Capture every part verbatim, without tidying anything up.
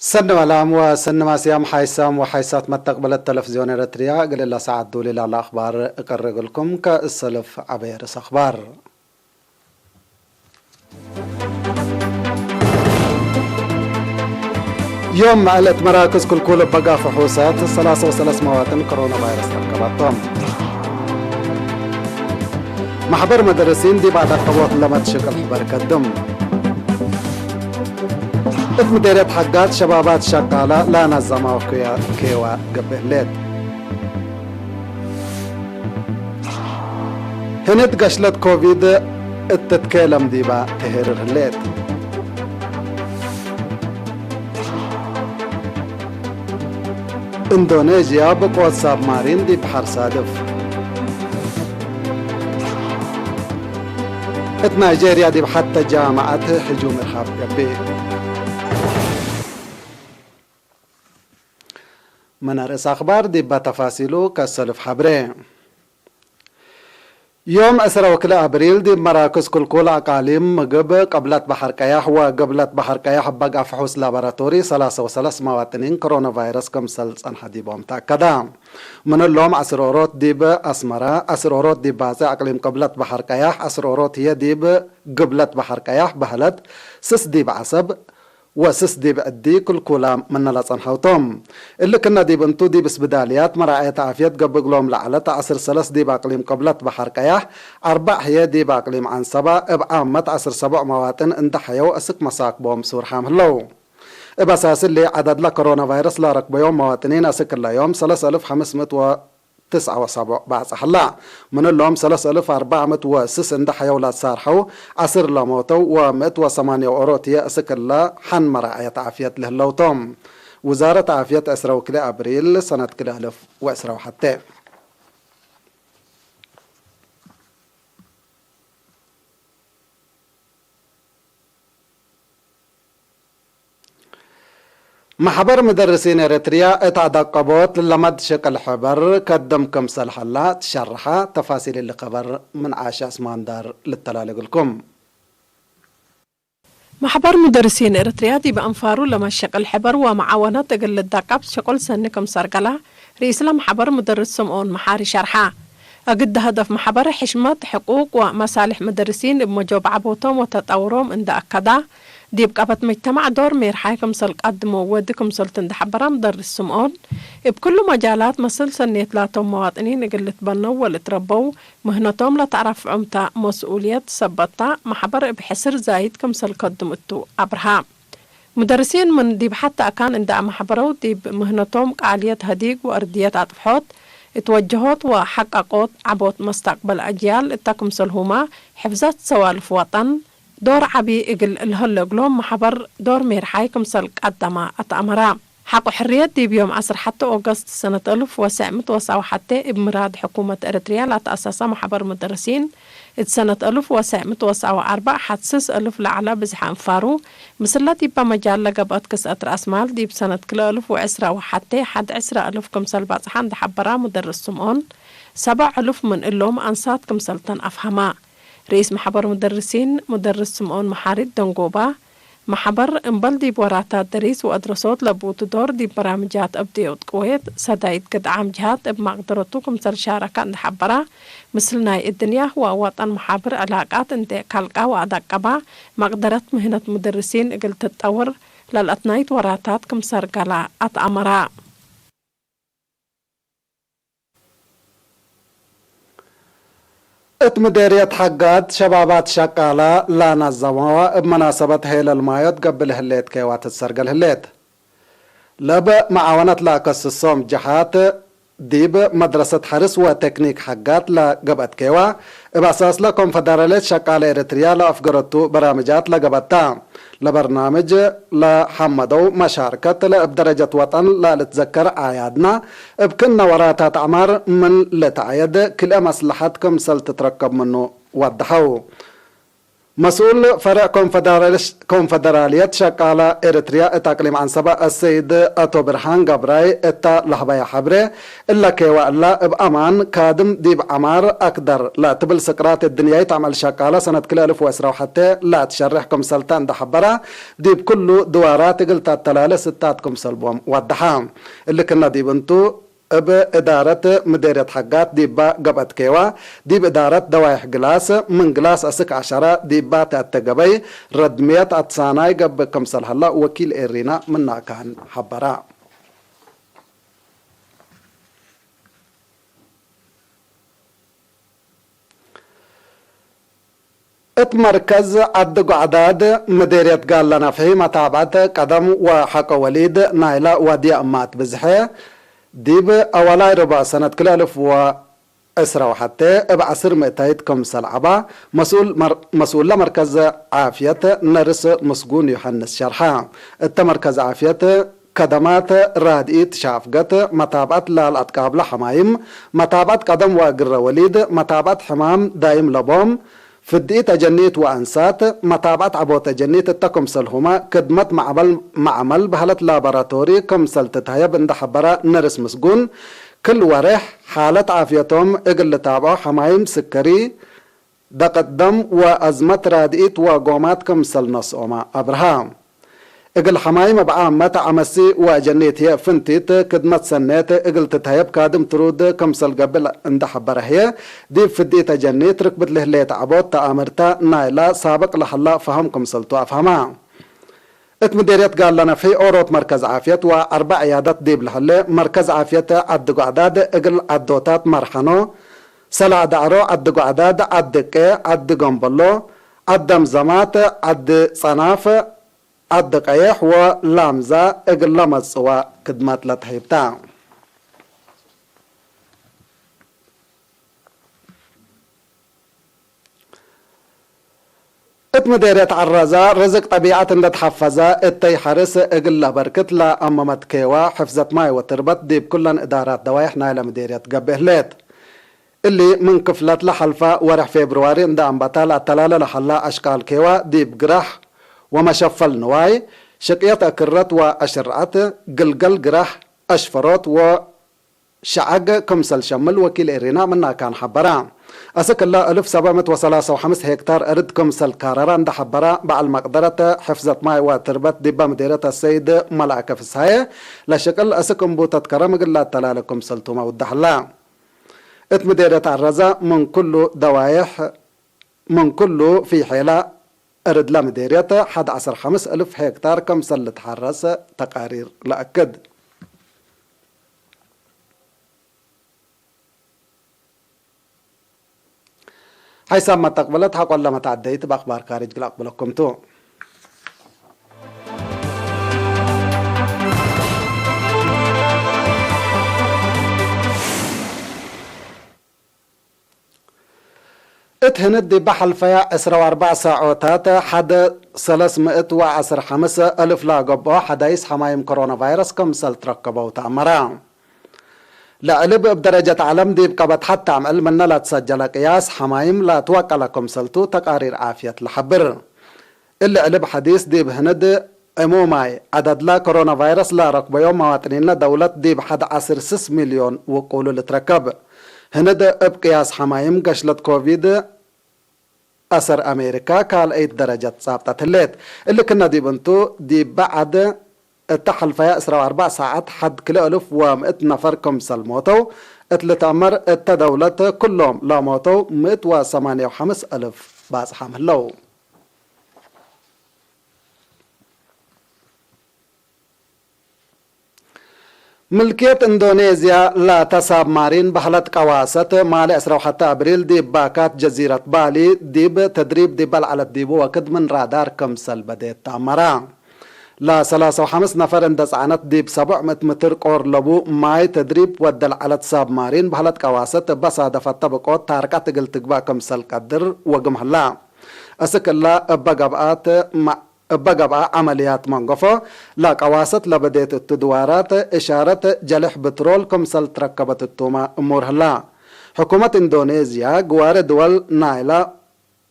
ሰኒ ወላም ወሰኒ ማስያም ሓይሳም ወሓይሳት መተቅበለት ተለፍዝዮን ኤረትርያ፣ እግል እለ ሰዓት ዱሊ ላለ አኽባር እቀርግልኩም። ከእሰልፍ ዐበየ ርእስ አኽባር። ዮም መዐለት መራክዝ ክልኩል እበ ጋፍ ሕውሰት ሰላሳ ወሰለስ መዋጥን ኮሮና ቫይረስ ተርከበቶም። ማሕበር መደርሲን ዲብ አዳቀቦት ለመድ ሽቅል ሕበር ከድም። እት ምዴርየት ሐጋት ሸባባት ሸቃላ ለአናዘማው ኬዋ ገብእ ህሌት። ህንድ ገሽለት ኮቪድ እት ትትኬለም ዲባ ትሄርር ህሌት። እንዶኔዥያ ብቆት ሳብማሪን ዲብ በሐር ሳድፍ። እት ናይጄርያ ዲብ ሐተ ጃምዐት ህጁም እርሃብ ገብእ። ምን ርእስ አኽባር ዲበ ተፋሲሉ ከሰልፍ ሐብሬ። ዮም ዕስራ ወክልኤ አብሪል ዲብ መራክዝ ክልኩል አቃሊም ምግብ ቅብለት በሐር ቀያሕ ወግብለት በሐር ቀያሕ እበ ጋፍ ፍሑስ ላቦራቶሪ ሰላሳ ወሰለስ መዋጥኒን ኮሮና ቫይረስ ክምሰል ጸንሐ ዲቦም ተአከደ። ምን እሎም ዐስር ኦሮት ዲብ አስመረ፣ ዐስር ኦሮት ዲብ ባጽዕ አቅሊም ቅብለት በሐር ቀያሕ፣ ዐስር ኦሮት ህዬ ዲብ ግብለት በሐር ቀያሕ በህለት፣ ስስ ዲብ ዐሰብ፣ ወስስ ዲብ ዕዲ ክልኩላ ምነ ለጸንሐው ቶም። እሊ ክነ ዲብ እንቱ፣ ዲብ እስብዳልያት መራዐየት ዓፍየት ገብእ እግሎም ለዐለት ዐስር ሰለስ ዲብ አቅሊም ቅብለት በሐር ቀያሕ፣ አርበዕ ህዬ ዲብ አቅሊም ዐንሰበ፣ እብ ዓመት ዐስር ሰቦዕ መዋጥን እንዴ ሐየው አስክ መሳክቦም ሱርሓም ህለው። እብ አሳስ እሊ፣ ዐደድ ለኮሮና ቫይረስ ለረክበዮም መዋጥኒን አስክ እለ ዮም ሰለስ አልፍ ሐምስ ምእት ወ ትስዐ ወሰቦዕ ባጽሕ ህላ። ምን እሎም ሰለስ አልፍ አርበዕ ምእት ወስስ እንዴ ሐየው ለትሳርሐው፣ ዐስር ለሞተው ወምእት ወሰማንየ ኦሮት ህዬ አስክ እለ ሐን መራዐየት ዓፍየት ለህለው ቶም። ውዛረት ዓፍየት ዕስራ ወክልኤ አብሪል ሰነት ክልኤ አልፍ ወዕስራ ወሐቴ። መሕበር ምደርሲን ኤረትርያ እት አዳቀቦት ለመድ ሽቅል ሕበር ከድም ክምሰል ሀላ ትሸርሐ። ተፋሲል እሊ ከበር ምን ዓሻ እስማንዳር ልተላሌ እግልኩም። መሕበር ሙደርሲን ኤረትርያ ዲብ አንፋሩ ለመድ ሽቅል ሕበር ወመዓወነት እግል ልዳቀብ ሸቁል ሰኒ ክም ሰርገላ ርኢስለ መሕበር ሙደርስ ስምኦን መሓሪ ሸርሐ። እግድ ሀደፍ መሕበር ሕሽመት፣ ሕቁቅ ወመሳልሕ ሙደርሲን እብ መጆብ ዐቦቶም ወተጣውሮም እንደ አከዳ፣ ዲብ ቀበት መጅተማዕ ዶር ሜርሓይ ክምሰል ቀድሞ ወዲ ክምሰልቱ እንደ ሐበራ ሙደርስ ስምኦን፣ እብ ክሉ መጃላት መስል ሰኔት ላቶም መዋጥኒን እግል ልትበነው ወልትረበው፣ ምህነቶም ለተአረፍዑም ተ መስኡልየት ሰበት ተ፣ መሕበር እብ ሕስር ዛይድ ክምሰል ከድም እቱ አብርሃ። ሙደርሲን ምን ዲብ ሐተ አካን እንደ አመሕበረው፣ ዲብ ምህነቶም ቃልየት ሀዲግ ወአርድየት አጥፍሖት እትወጀሆት ወሐቀቆት ዐቦት መስተቅበል አጅያል እተ ክምሰልሁመ፣ ሕፍዘት ሰዋልፍ ወጠን ዶር ዐቢ እግል ለሀለ እግሎም፣ መሕበር ዶር ሜርሓይ ክምሰል ቀደመ አትአመረ። ሐቆ ሕርየት ዲብ ዮም ዐስር ሐቴ ኦገስት ሰነት አልፍ ወሰዕ ምእት ወሰብዓ ወሐቴ እብ ምራድ ሕኩመት ኤረትርያ ለተአሰሰ መሕበር ሙደርሲን፣ እት ሰነት አልፍ ወሰዕ ምእት ወሰብዓ ወአርበዕ ሐት ስስ አልፍ ለዐለ ብዝሐ አንፋሩ፣ ምስለ ዲበ መጃል ለገብአት ክስአት ረአስማል ዲብ ሰነት ክልኤ አልፍ ወዕስራ ወሐቴ ሐድ ዕስረ አልፍ ክምሰል ባጽሐ እንደ ሐበራ ሙደርስ ስምኦን፣ ሰብዕ አልፍ ምን እሎም አንሳት ክምሰልተን አፍሀመ። ርኢስ መሕበር ሙደርሲን ሙደርስ ስምኦን መሓሪ ደንጎባ፣ መሕበር እምበል ዲብ ወራታት ደሪስ ወአድረሶት ለቡቱ ዶር ዲብ በራምጃት እብ ድዮት ቅዌት ሰዳይት ግድዓም ጅሃት እብ መቅደረቱ ክምሰል ሻረከ እንደ ሐበራ፣ ምስል ናይ እድንያህ ወወጠን መሓብር ዕላቃት እንዴ ከልቃ ወአዳቀባ፣ መቅደረት ምህነት ሙደርሲን እግል ትጠውር ለልአትናይት ወራታት ክም ሰርገላ አትአመራ። እት ምዴርየት ሐጋት ሸባባት ሸቃለ ለነዘመወ እብ መናሰበት ሄለል ማዮት ገብእ ለህሌት ኬዋ ትትሰርገል ህሌት። ለብ መዓወነት ለአከስሶም ጀሃት ዲብ መድረሰት ሐርስ ወቴክኒክ ሐጋት ለገብአት ኬዋ፣ እብ አሳስለ ኮንፈደራልየት ሸቃለ ኤረትርያ ለአፍገረቱ በራምጃት ለገብአት ተ። ለበርናምጅ ለሐመደው መሻርከት ለእብ ደረጀት ወጠን ለልትዘከር አያድነ፣ እብ ክእነ ወራታት ዐማር ምን ልትዐየድ ክልኤ መስለሐት ክምሰል ትትረከብ ምኑ ወደሐው። መስኡል ፈርዕ ኮንፈደራልሽ-፣ ኮንፈደራልየት ሸቃለ ኤረትርያ እት አቅሊም ዐንሰበ አሰይድ አቶ ብርሃን ገብራይ እተ ለሀበየ ሐብሬ፣ እለ ኬዋ እለ እብ አማን ካድም ዲብ ዐማር አክደር ለትብል ስቅራት እድንያይት አምዕል ሸቃለ ሰነት ክልኤ አልፍ ወዕስራ ወሐቴ ለትሸሬሕ ክምሰልተ እንደ ሐበረ፣ ዲብ ኩሉ ድዋራት እግል ተአተላሌ ስታት ክምሰል ቦም ወደሐ። እሊ ክነ ዲብ እንቱ፣ እብ እዳረት ምዴርየት ሐጋት ዲባ ገብአት ኬዋ፣ ዲብ እዳረት ደዋይሕ ግላስ፣ ምን ግላስ አስክ ዐሸረ ዲባ ተአተ ገበይ፣ ረድምየት አትሳናይ ገብእ ክምሰል ሀላ ወኪል ኤሪና ምናካን ሐበረ። እት መርከዝ ዐዲ ጓዕዳድ ምዴርየት ጋላ ነፍሒ መታብዐት ቀደም ወሐቆ ወሊድ ናይለ ዋድየ እማት ብዝሐ፣ ዲብ አወላይ ርብዕ ሰነት ክልኤ አልፍ ወዕስራ ወሐቴ እብ ዐስር ምእታይት ክምሰል ዐባ፣ መስኡል መር-፣ መስኡለ መርከዝ ዓፍየት ነርስ ምስጉን ዮሐንስ ሸርሐ። እተ መርከዝ ዓፍየት ከደማት ራድኢት ሻፍገት፣ መታብዐት ላልአትቃብለ ሐማይም፣ መታብዐት ቀደም ወእግረ ወሊድ፣ መታብዐት ሕማም ዳይም ለቦም፣ ፍድኢት አጀኒት ወአንሳት፣ መታብዐት ዐቦት አጀኒት እተ ክምሰልሁመ፣ ክድመት መዕበል መዐመል በህለት ላቦራቶሪ ክምሰል ትትሀየብ እንደ ሐበረ ነርስ ምስጉን፣ ክል ወሬሕ ሓለት ዓፍየቶም እግል ልታብዖ ሐማይም ስከሪ፣ ደቀት ደም ወአዝመት ራድኢት ወጎማት ክምሰል ነስኦመ አብርሃ። እግል ሐማይም እብ ዓመት ዐመሲ ወአጀኒት ህዬ ፍንቲት ክድመት ሰኔት እግል ትትሀየብ ካድም ትሩድ ክምሰል ገብእ እንደ ሐበረ ህዬ፣ ዲብ ፍድኢት አጀኒት ርክብት ለህሌት ዐቦት ተአምርተ ናይለ ሳብቅ ለሀላ ፈሀም ክምሰልቱ አፍሀመ። እት ምዴርየት ጋላ ነፍሒ ኦሮት መርከዝ ዓፍየት ወአርበዕ ዕያደት ዲብ ለሀሌ፣ መርከዝ ዓፍየት ዐዲ ጓዕዳድ እግል ዐዶታት መርሐኖ፣ ሰላዕ ዳዕሮ፣ ዐዲ ጓዕዳድ፣ ዐዲ እቄ፣ ዐዲ ገምበሎ፣ ዐዲ ደምዘማት፣ ዐዲ ጸናፍ፣ ዐዲ ቀየሕ ወላምዛ እግል ለመጽዋ ክድመት ለተህይብ ተ። እት ምዴርየት ዐረዛ፣ ርዝቅ ጠቢዐት እንደ ተሐፈዘ እተይ ሐርስ እግል ለበርክት ለአመመት ኬዋ፣ ሕፍዘት ማይ ወትርበት ዲብ ኩለን እዳራት ደዋይሕ ናይለ ምዴርየት ገብእ ህሌት። እሊ ምን ክፍለት ለሐልፈ ወርሕ ፌብርዋሪ እንደ አንበተ ለአተላለ ለሀላ አሽቃል ኬዋ ዲብ ግራሕ ወመሸፈል ንዋይ፣ ሽቅየት አክረት ወአሽርዐት፣ ግልገል ግራሕ፣ አሽፈሮት ወ ሸዐግ ክምሰል ሸምል ወኪል ኤሪና ምናካን ሐበረ። አስክ እለ እልፍ ሰብዕ ምእት ወሰላሳ ወሐምስ ሄክታር እርድ ክምሰል ካረረ እንደ ሐበረ፣ በዐል መቅደረት ሕፍዘት ማይ ወትርበት ዲበ ምዴርየት አሰይድ መልአከ ፍስሐየ ለሽቅል አስክ እንቡተት ከረም እግል ለአተላለ ክምሰልቱመ ውዳሐለ። እት ምዴርየት ዐረዘ ምን ኩሉ ደዋይሕ ምን ኩሉ ፊሔለ እርድለ ምዴርየት ሐድ ዐሰር ሐምስ እልፍ ሄክታር ክምሰል ልትሐረስ ተቃሪር ለአክድ። ሐይሳም መተቅብለት ሐቆለ መተዐደይት እብ አክባር ካርጅ ለአቅብለኩም ቱ። እት ህንድ ዲበ ሐልፈየ ዕስራ ወአርበዕ ሳዖታት ሐደ ሰለስ ምእት ወዐስር ሐምስ እልፍ ለገብኦ ሐዳይስ ሐማይም ኮሮና ቫይረስ ክምሰል ትረከበው ተአመረ። ለእልብ እብ ደረጀት ዐለም ዲብ ቀበት ሐቴ አምዕል ምነ ለትሰጀለ ቅያስ ሐማይም ለትወቀለ ክምሰልቱ ተቃሪር ዓፍየት ለሐብር። እሊ ዕልብ ሐዲስ ዲብ ህንድ ዕሙማይ ዐደድለ ኮሮና ቫይረስ ለረክበዮም መዋጥኒነ ደውለት ዲብ ሐድ ዐስር ስስ ሚልዮን ውቁሉ ልትረከብ። ህንድ እብ ቅያስ ሐማይም ገሽለት ኮቪድ አሰር አሜሪካ ካልአይት ደረጀት ጻብጠት ህሌት። እሊ ክነ ዲብ እንቱ፣ ዲበ ዐድ እተ ሐልፈየ ዕስራ ወአርበዕ ሳዐት ሐድ ክልኤ እልፍ ወምእት ነፈር ክምሰል ሞተው እት ልትአመር እተ ደውለት፣ ክሎም ለሞተው ምእት ወሰማንየ ወሐምስ እልፍ ባጽሓም ህለው። ምልክየት እንዶኔዝያ ላተ ሳብማሪን በህለት ቀዋሰት፣ ማሌ ዕስራ ወሐተ አብሪል ዲብ ባካት ጀዚረት ባሊ ዲብ ተድሪብ ዲበ ለዐለት ዲቡ ወክድ ምን ራዳር ክምሰል በዴት ተአመረ። ለሰላሳ ወሐምስ ነፈር እንደ ጸዕነት ዲብ ሰቡዕ ምእት ምትር ቆር ለቡ ማይ ተድሪብ ወደ ለዐለት ሳብማሪን በህለት ቀዋሰት እበ ሳደፈተ ብቆት ታርቀት እግል ትግበእ ክምሰል ቀድር ወግም ህላ። እስክ እለ እበ ገብአት መ-፣ እበ ገብአ ዐመልያት መንገፎ ለቀዋሰት ለበዴት እቱ ድዋራት እሻረት ጀልሕ ብትሮል ክምሰል ትረከበት እቱመ እሙር ህላ። ሕኩመት እንዶኔዝያ ግዋሬ ድወል ናይላ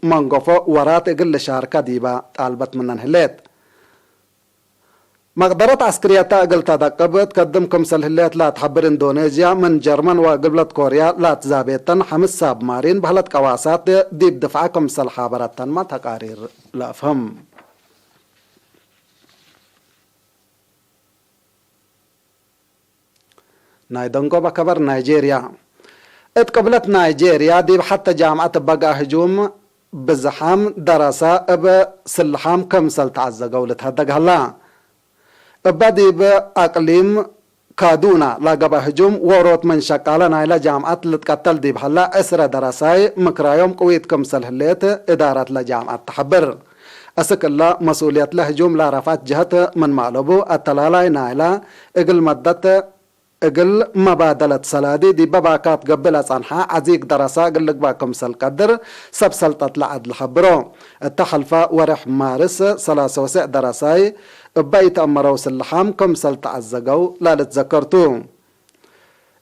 መንገፎ ወራት እግል ልሻርከ ዲበ ጣልበት ምነን ህሌት። መቅደረት ዐስክርየተ እግል ተደቅብ ትከድም ክምሰል ህሌት ለትሐብር ኢንዶኔዥያ፣ ምን ጀርመን ወግብለት ኮርያ ለትዛቤተን ሐምስ ሳብማሪን በህለት ቀዋሳት ዲብ ድፍዐ ክምሰል ሐበረተንመ ተቃሪር ለአፍህም። ናይ ደንጎበ ከበር ናይጄርያ። እት ቅብለት ናይጄርያ ዲብ ሐተ ጃምዐት እበ ገአ ህጁም ብዝሓም ደረሰ እብ ስልሓም ክምሰል ተዐዘገው ልትሀደግ ሀላ። እበ ዲብ አቅሊም ካዱና ለገብአ ህጁም ዎሮት ምን ሸቃለ ናይለ ጃምዐት ልትቀተል ዲብ ሀላ ዕስረ ደረሳይ ምክራዮም ቅዊት ክምሰል ህሌት እዳረት ለጃምዐት ተሐብር። አስክ እለ መስኡልየት ለህጁም ለረፍዐት ጀህት ምንመ አለቡ፣ አተላላይ ናይለ እግል መደት እግል መባደለት ሰላዲ ዲበ ባካት ገብእ ለጸንሐ ዐዚግ ደረሳ እግል ልግበእ ክምሰል ቀድር ሰብ ሰልጠት ለዐድ ለሐብሮ። እተ ሐልፈ ወሬሕ ማርስ ሰላሰ ወስዕ ደረሳይ እበ ኢተአመረው ስልሓም ክምሰል ተዐዘገው ለልትዘከር ቱ።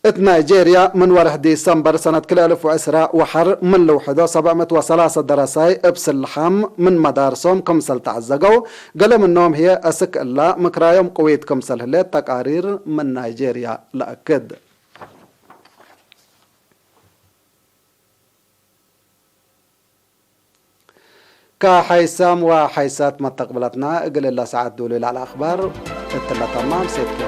እት ናይጄርያ፣ ምን ወርሕ ዲሰምበር ሰነት ክልኤ አልፍ ወዕስራ ወሐር ምን ልውሕዶ ሰብዕ ምእት ወሰላሰ ደረሳይ እብ ስልሓም ምን መዳርሶም ክምሰል ተዐዘገው፣ ገሌ ምኖም ህዬ አስክ እለ ምክራዮም ቅዊት ክምሰል ህሌት ተቃሪር ምን ናይጄርያ ለአክድ። ከሐይሳም ወሐይሳት መተቅብለትና፣ እግል እለ ሰዓት ዱሉይ ለዐለ አክባር እትለ ተማም ሴትከ